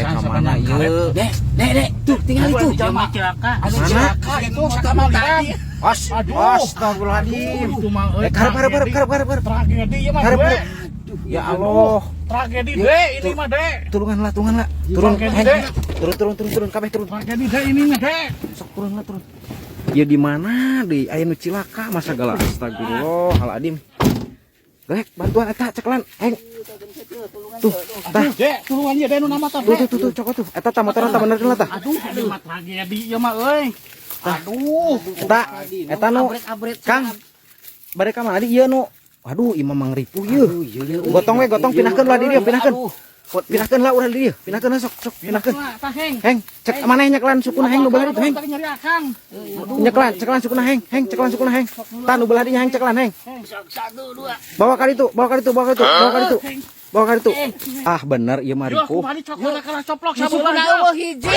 Rek ka mana ieu? Dek, dek, dek, tuh tinggal itu. Jalma cilaka. Anu Mana? cilaka itu sakamaliran. As, Aduh. astagfirullahaladzim. Itu mah euy. Eh, karep, karep, karep, karep, karep, karep. Tragedi ieu mah, Karep, Dek. karep. Ya Allah. Tragedi, Dek, ini mah, Dek. Tulungan lah, tulungan lah. Turun, Tragedi, heng. Dek. Turun, turun, turun, turun, kabeh turun. Tragedi, Dek, ini mah, Dek. Sok turun lah, turun. Ya di mana di aya nu cilaka masa gala astagfirullahaladzim. Gelek, bantuan eta cekelan, heng. Tuh, tah. Aduh, Dek, tulungan ieu, Dek, nu nama tah, Tuh, Dek. tuh, tuh, tuh, cokot tuh. Eta tah motorna tah benerkeun lah tah. Aduh, ini mah tragedi ieu mah euy. Aduh. Eta, eta nu Abret-abret. Kang. Bade ka mana di ieu nu? Aduh, imah mang ripuh ieu. Gotong we, gotong pindahkeun lah di dieu, pindahkeun. Pindahkeun lah ulah di dieu, pindahkeun lah sok, sok pindahkeun. Tah, Heng. Heng, cek maneh nyekelan sukuna heng nu belah ditu heng. Tadi nyari akang. Nyekelan, cekelan sukuna heng, heng cekelan sukuna heng. Tah nu belah dinya heng cekelan heng. Satu, dua. Bawa ka ditu, bawa ka ditu, bawa ka ditu, bawa ka ditu. Bawa ka ditu. Ah, bener ieu mah Yo, ripuh. kumaha coplok kalah coplok Sukuna sabelah. eueuh hiji.